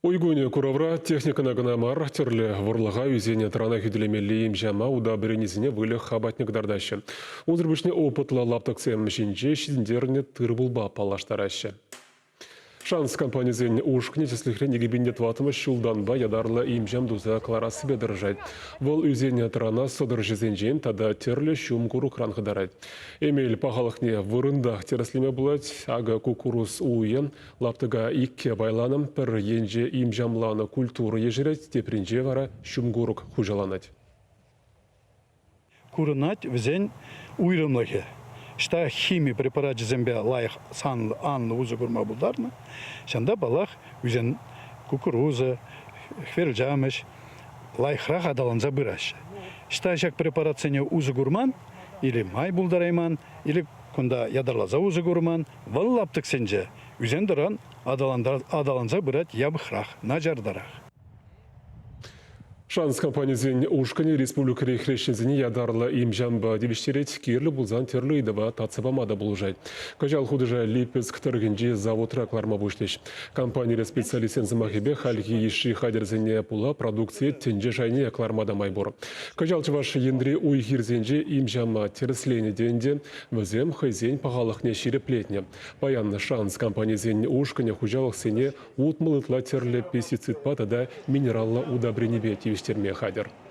Уй кунӗ куравра техникӑна кӑна мар, тӗрлӗ вӑрлӑха ӳсен тӑрана хӳтӗлемелли им-ҫама удобренисене выльӑх апатне кӑтартаҫҫӗ. Унсӑр пуҫне опытлӑ лаптӑксем ҫинче ҫитӗнтернӗ тыр-пулпа паллаштараҫҫӗ. Шанс компанисен ушкӑнӗ тӗслӗхрен 2004 ҫултанпа ятарлӑ им-ҫам туса кӑларассипе тӑрӑшать. Вӑл ӳсен тӑрана сӑтӑрҫӑсенчен тата тӗрлӗ ҫум курӑкран хӑтарать. Эмел пахалӑхне вырӑнтах тӗрӗслеме пулать. Акӑ куккурус уйӗ Лаптӑка икке пайланӑ, пӗр енче имҫамланӑ культура ешерет, тепринче вара ҫумкурӑк хуҫаланать. Курӑнать вӗсен уйрӑмлӑхӗ. Ӑҫта хими препарачӗсемпе лайӑх анлӑ усӑ курма пултарнӑ, ҫавӑнта, паллах, вӗсен кукуруза, хӗвелҫамӑҫ лайӑхрах аталанса пыраҫҫӗ. Ӑҫта ҫак препаратсене усӑ курман или май пултарайман, или кунта ятарласа усӑ курман, Вӑл лаптӑксенче ӳсен-тӑран аталанса пырать япӑхрах, начартарах. Шанс компанисен ушкӑнӗ республикӑри хресченсене ятарлӑ им-ҫампа тивӗҫтерет, кирлӗ пулсан тӗрлӗ ыйтӑва татса пама та пулӑшать. Кӑҫал хутӑша Липецк тӑрӑхӗнчи заводра кӑларма пуҫлӗҫ. Компанире специалистсен сӑмахӗпе хальхи йышши хатӗрсене пула продукцие тӗнче шайне кӑларма та май пур. Кӑҫал Чӑваш Енри уй-хирсенче им-ҫама тӗрӗсленӗ те ӗнтӗ. Вӗсем хӑйсен пахалӑхне ҫирӗплетнӗ. Паян «Шанс» компанисен ушкӑнӗ хуҫалӑхсене 60 ытла тӗрлӗ пестицидпа тата минераллӑ удобренипе тивӗҫтерме хатӗр.